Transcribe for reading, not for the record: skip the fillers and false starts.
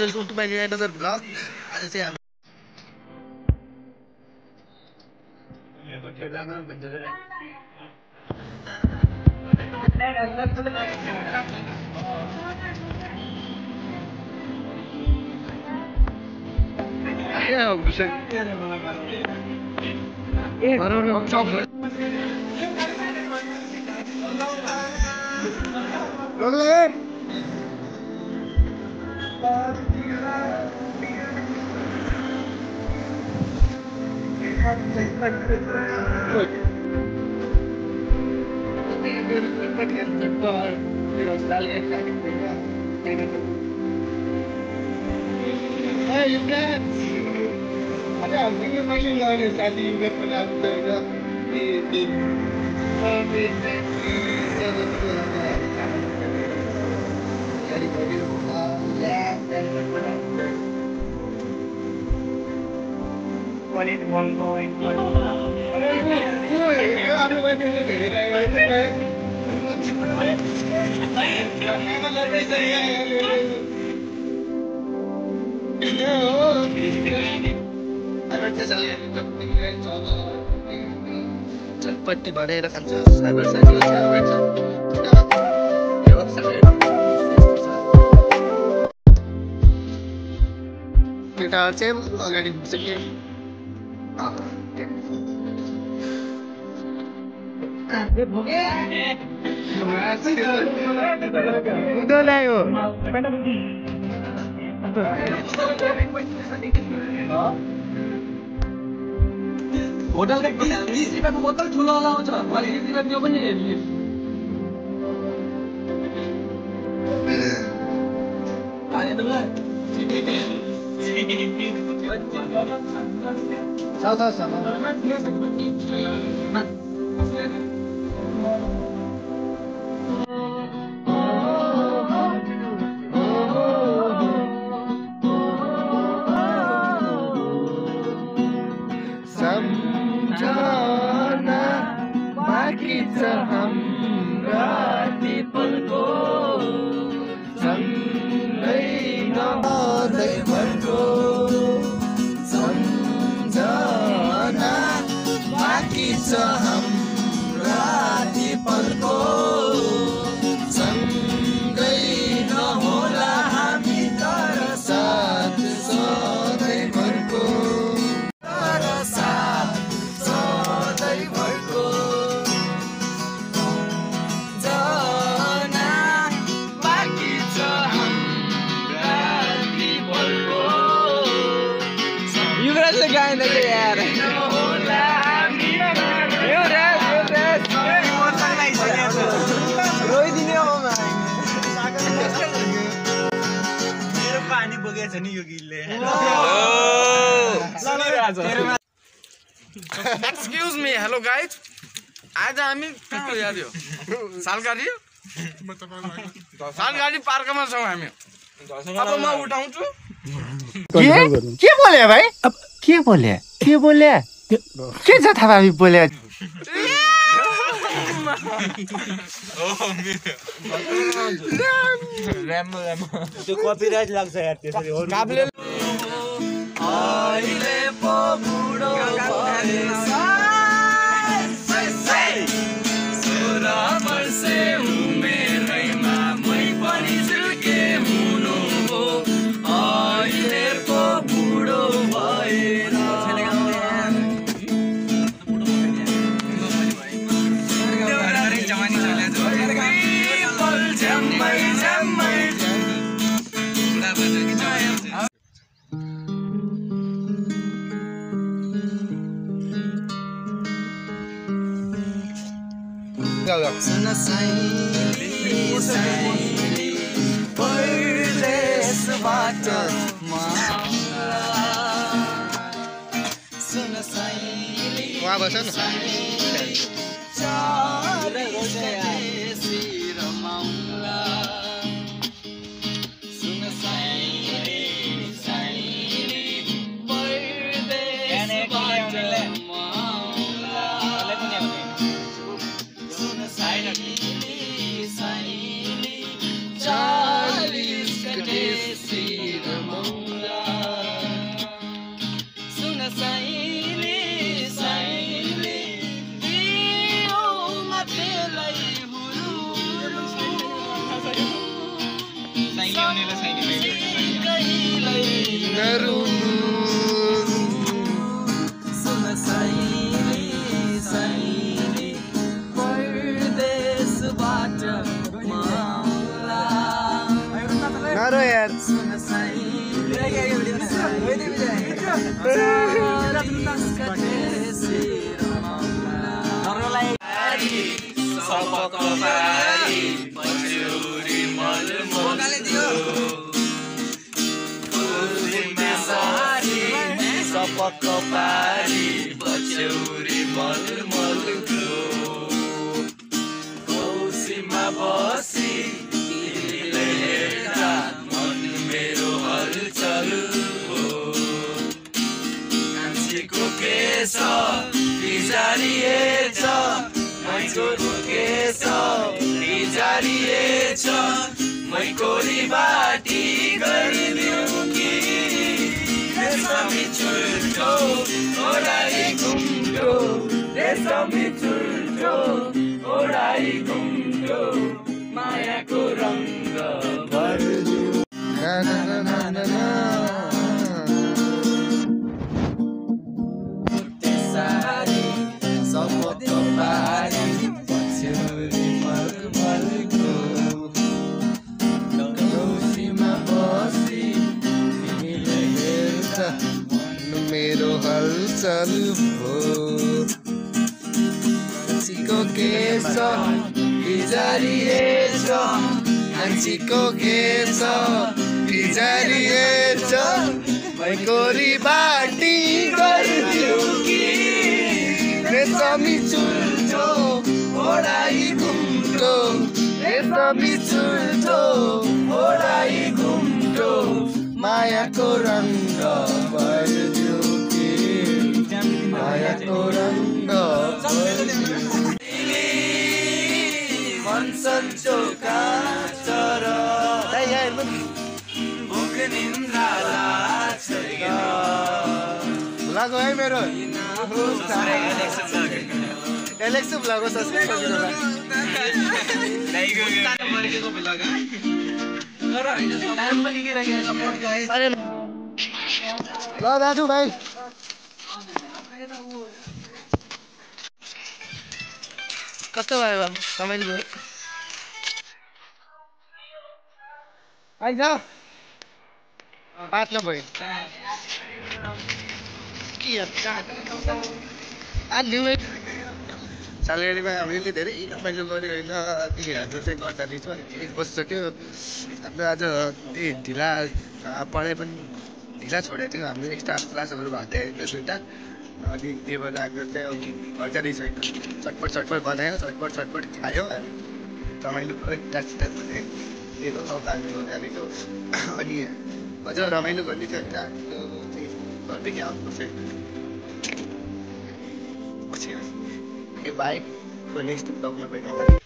welcome to my another vlog. आज चाहिँ हामी Hey, you guys! Ada yang main lagi tadi berapa ada di चटपटी भनेर खान्छ केटा चाहिँ अगाडि बसेको होटल का 20 रुपैयाँको बोतल ठुलो आउँछ भने 20 रुपैयाँ त्यो पनि हेर्नु आए दला हाम्रा पलको सँगै नदै भरको सम्झना बाँकी छ हाम्रा पलको सँगै नहोला हामी तर साथ सधैँ भरको तर साथ सधैँ भरको गाएन के यार रोइदिने हो मेरो पानी बगेछ नि यो गिलले एक्सक्युज मी हेलो गाइज आज हामी कहाँ हो यार यो सालगाडी पार्कमा छौँ हामी अब म उठाउँछु के बोले भाइ के बोले के छ थाहा बोले त्यो कपिराइट लाग्छ यार त्यसरी काबले अहिले पो बुढो भएछ सोह्र वर्षे उमेरैमा मै पनि झुल्के हुनु हो अहिले पो बुढो भएर सुन साइली परदेशबाट सुन साइली वहाँ बस न सुन साइली परदेशबाट Charlie's Cadesi, the साइले साइले दियो मातेलाई हुरुरु कहिल्यै नरुनु सुन साइले साइले परदेशबाट माउला नारो यार सुन साइले सबको बारी पछौरी मलमलको फुलमा सारी सबको बारी पछौरी मलमलको कौसीमा बसी तिमीले हेर्दा मन मेरो हलचल हो कान्छीको केश बिजारिएछ मैकोको केश बिजारिएछ मैकोरी बाटी गरिदिउँ कि रेशमी चुल्ठो ओराई घुम्टो रेशमी चुल्ठो ओराई घुम्टो मायाको रङ्ग भरिदिउँ सारी सबको बारी पछौरी मलमलको कौसीमा बसी तिमीले हेर्दा मन मेरो हलचल हो कान्छीको केश बिजारिएछ कान्छीको केश बिजारिएछ मैकोरी बाटी गरिदिउँ कि रेशमी चुल्ठो ओराई घुम्टो रेशमी चुल्ठो ओराई घुम्टो मायाको रङ्ग भरिदिउँ कि मायाको रङ्ग मन सन्चोका चर भोक निन्द्रा लागो है मेरो एलेक्स ब्लग सब्सक्राइब ल दाजु भाइ कस्तो भयो बाबु तपाईँले आइज 5 नभयो सालगाडीमा हामीले धेरै रमाइलो गऱ्यो होइन तिनीहरू चाहिँ गर्दा रहेछ एक बसिसक्यो हाम्रो आज त्यही ढिला पढाइ पनि ढिला छोडेको थियो हाम्रो एक्स्ट्रा क्लासहरू भएको थियो दुईवटा अनि त्यो भएर हाम्रो चाहिँ घर जाँदैछ चटपट चटपट बनायो चटपट खायो रमाइलो त्यही सौदाहरू जानेको अनि अझ रमाइलो गर्ने थियो घरदेखि आउनुपर्छ बाइक नेक्स्ट ब्लगमा भेट्नु